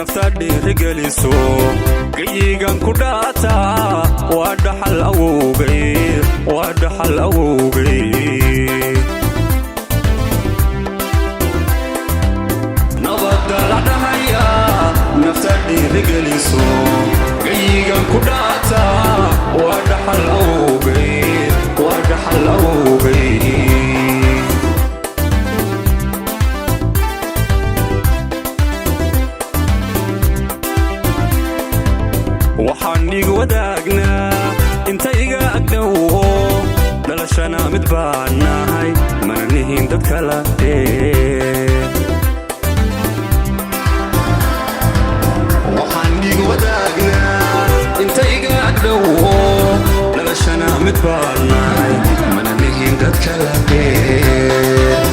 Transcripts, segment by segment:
Nafta dhiirigeliso, gayigan ku dhaataa waa dhaxal awowgay, waa dhaxal awowgay. Nabadda la dhahaya, nafta dhiirigeliso, gayigan ku dhaataa waa dhaxal awowgay, waa dhaxal awowgay. Waxaan igu wadaagnaa inta iga agdhowo, dhalashana mid baan nahay, mana nihin dad kala dheer. Waxaan igu wadaagnaa inta iga agdhowo, dhalashana mid baan nahay, mana nihin dad kala dheer.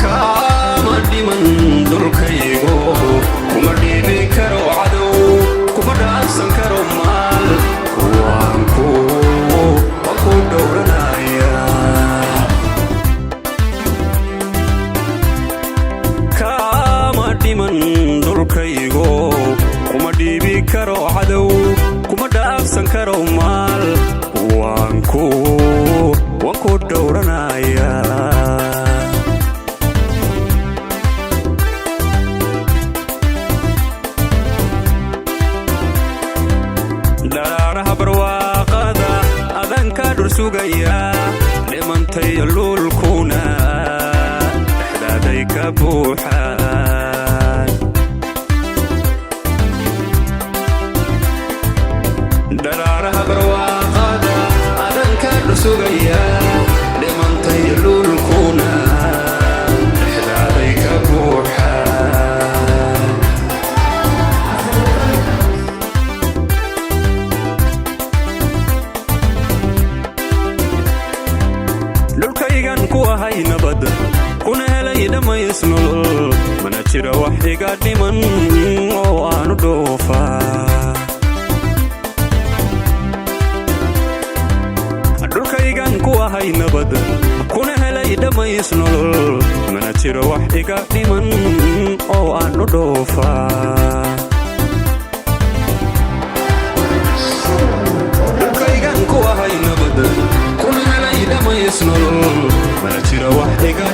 Kama dhiman dhulkaygo, kuma dhiibi karo cadow, kuma dhaafsan karo maal, waan ku waan ku dhowranaya. Kama dhiman dhulkaygo, kuma dhiibi karo cadow, kuma dhaafsan karo maal, waan ku dhowranaya. Dharaaraha barwaaqada adanka dhur sugaya, dhimantay luulkuna dhexdaaday ka buuxaan. Dharaaraha barwaaqada adanka dhur sugaya, dhimantay luulkuna dhexdaaday ka buuxaan. Dhulkaygan ku ahay nabad, kuna helay dhammays nolol, mana jiro wax iga dhiman oo aanu dhoofaa. Dhulkaygan ku ahay nabad, kuna helay dhammays nolol, mana jiro wax iga dhiman oo aanu dhoofaa. Dhulkaygan ku ahay nabad, kuna helay dhammays nolol, mana jiro wax iga